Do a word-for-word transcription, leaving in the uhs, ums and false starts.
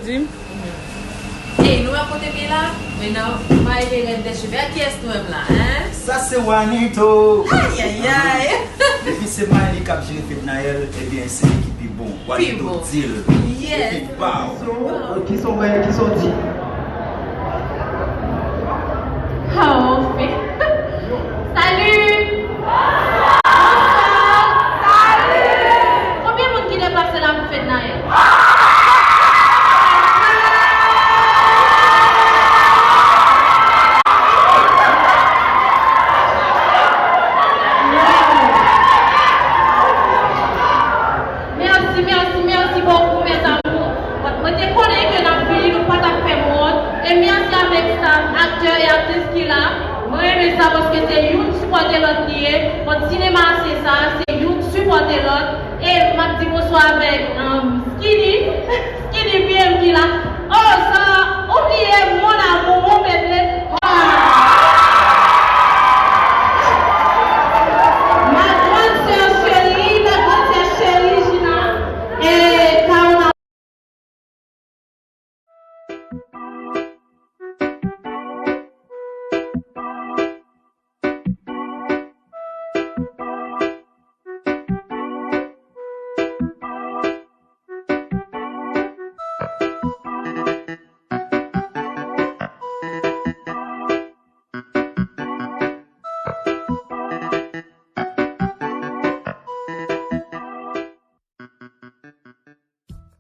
Di m. Ey, nou wè kote m ye la? Men nan Maïli Reine des Cheveux. Kiyès nou menm la, hein? Sa se Wanito. Ayayay. Depi se Maïli k ap jere Fednaelle, ebyen, se li ki pi bon. Wanito di l. Yes. Epi, pow. Ki son, ki son di? Oh, men. Salut! Bonswa! Salut! Konbyen moun ki deplase la pou Fednaelle? Mèsi, mèsi, mèsi bokou, mes amours. Mwen te konnen ke n ap vini, nou pa t ap fè m wont. E mèsi avèk staff, aktè e aktris ki la. Mwen renmen sa paske se youn sipòte lòt li ye. Bon, sinema a se sa, se youn sipòte lòt. E m ap di bonswa avèk, um, Skinny.